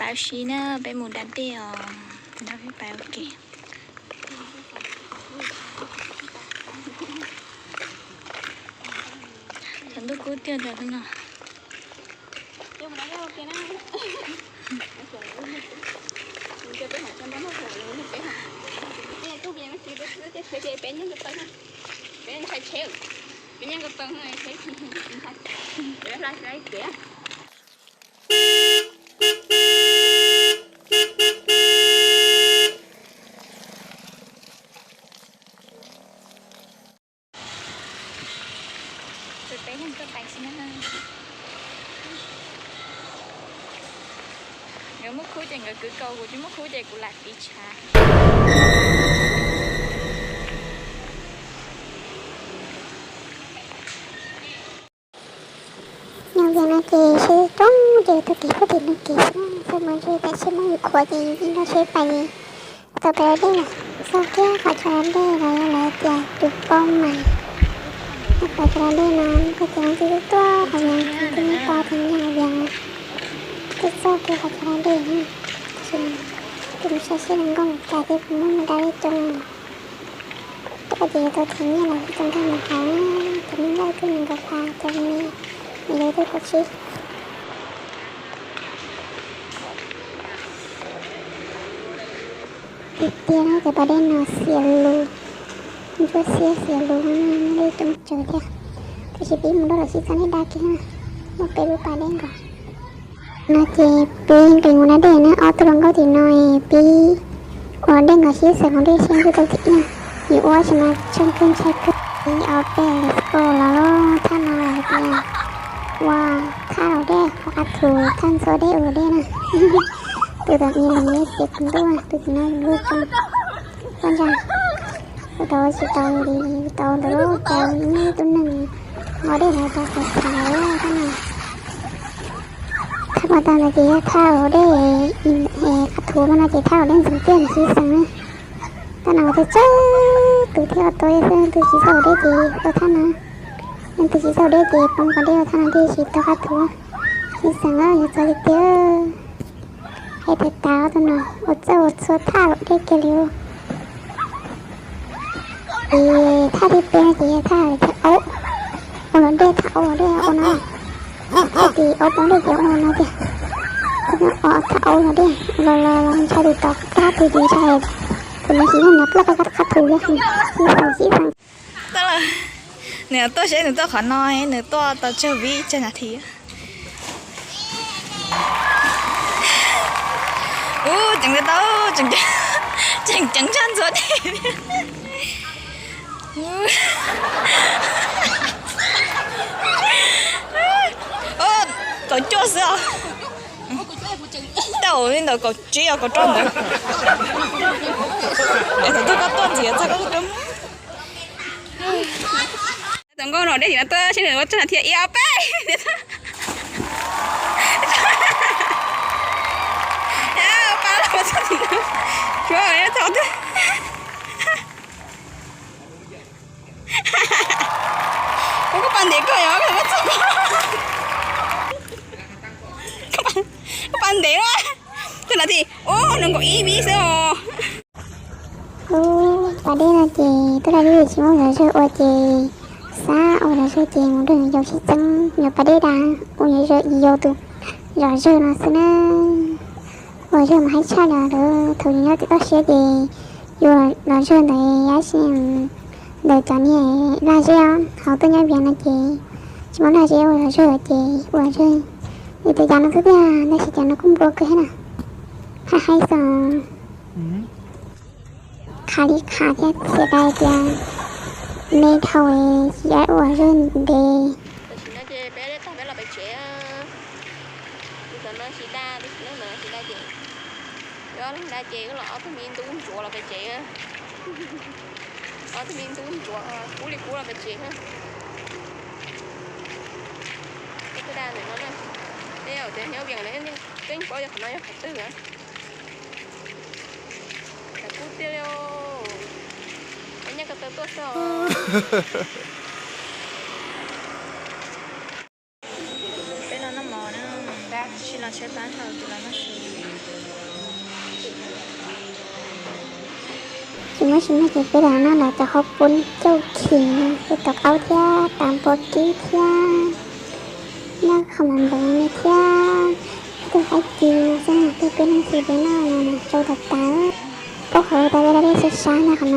Tam sim no peb mus da dej os, nrog peb pais ua ke. Cov ntuj kub tiag tiag no. Nkawd muaj khub ces nkawd kwv kaus, kuv tsis muaj khub ces kuv lam tiv tshav. Nyob vias no ces sib coob ces tau kev puag tim no kev xwb, txog mus ntshe tam sim muab yus khuam ces yus nrog seb pais li. Tau pais da dej lawm, txog kiag qhov chaw da dej los yog lawv tias tus poj mas. Qhov chaw da dej no koj ces no twb tuaj qhov vias, twb to tias nyob vias, twb txog kiag qhov chaw da dej na. Tab sis kuv mus saib seb lawv nkauj mus cas thiab kuv muab mus da dej coob. Tuaj ces yuav tau them nyiaj los tau nkag mus hauv, cov me lawj tuaj nkaus phav, cov me me yuav tuaj kaum tsib. Tiag tiag na, cov pas dej no xiav lus, ntsuab xiab xiav lus, dej coob tsawv thiab. Tab sis peb mus dab los sib txeeb dej da kiag na, muaj peb lub pas dej nkaus. No ces peb nqis mus da dej na, ob tug hluas nkauj tim no peb ua dej nkaus sib xeem ua dej seb ntuj tau tim na. Yus ua tsis mas tsheej kawg ntshai kawg. Ib ob peb let's go los lawm, thaj no lawv tias ua thaj laus dej, ua qab thu thaj ntxhua dej ua dej na. Tus tom i los yog tias kuv ntuj, tus tim no luag tsoo, luag ntsa. Kuv tau tsis tau li, tau ntawd lub cas ib tug neeg ua dej no tau xav xav thaj no. Thaj no tag no ces yog thaj laus dej, qab thu no ces thaj laus dej ntxeev tiaj sib xeem na. Thaj no ua txawj txawj, tus thiaj ua tau xwb, tus tsis txawj ua dej ces ua thaj no. Yog tus tsis txawj ua dej ces poob pas dej ua thaj no dej tsis tau qab thu. Sib xeem yuav txog tiag tiag. Hais tias tas tus no ua txawj ua txhua thaj laus dej kiag li. Ces thaj thib peb no ces yog thaj thib aub, ua los dej thaj aub los dej ua no. Thaj thib aub poob dej ces ua no tiag. Thaj aub los dej los los los ntshai tus tod, thaj thib peb ntshai tus no tsis yog nws ploj qab qab thu li. Sib xeem sib xeem. Nws tuaj seb nws tuaj qhov no, nws tuaj tau tsawg vib tsawg nas this. Ub, ceev li tau, tseem ceev tshaj ntxuav dej. Kaum cuaj xwb os. Tau li ntawm kaum tsib os, kaum rau ntawd. Es thaum twg koj tuaj ntxiv txog koj tuaj. Tus nkauj no dej tim no tuaj seb nws ua tsawg nas this, ib ob peb. Ua pa los txog tim no, tsuav txog twg. Ua koj pa ntev koj yog koj pa txog koj, koj pa ntev lawm. Tsawg nas this, ub, nees nkaum ib vib xwb os. Lub pas dej no ces tuaj da dej tsis muaj zom zawg ua ces xav ua zom zawg ces mus nrog yus yau sib txeeb, yog pas dej da ua zom zawg yus yau tus zom zawg no xwb na. Ua zom zawg mas haib tshaj li lawm, thaum yus nyob tim toj siab ces yus los zawg ntawd tab sis ntawm cov niag lag zeb os, ho tuaj nyob vias no ces tsis muaj lag zeb ua zom zawg ces ua zawg. Yus tias cov no xwb tiag, tab sis cov no kuj npua kawg thiab na. Haib haib xwb. Qhav li qhav thiab, txiav dai tias me dhau tsis ua zawg ntev. Tam sim no ces peb dej tag peb los pem tsev. Tus ntawm no tsis da, tus ntawm no tsis da ces, yog da ces wb los ob tug me ntub ntsuav los pem tsev. Ob tug me ntub ntsuav kub li kub los pem tsev. Peb da ntawm no na, tej zaum tias nyob Vias lawv yeej paub yog qhov no yog qhov twg. Kub tiag li. Peb nyob ko taw tuaj xwb os. Peb los noj mov na. Los saib pab thaum tus los noj su. Tsis muaj sim neej ces peb los noj lawm cov qhauv poob cauj khim no, tej tau qaub thiab tas npua kib thiab, noj qhov mam npev no thiab, tus qaib ci no xwb, tej peb leej txiv peb noj no tsau tas tas. Paub qhov tas peb dab liab sab sab no qhov no.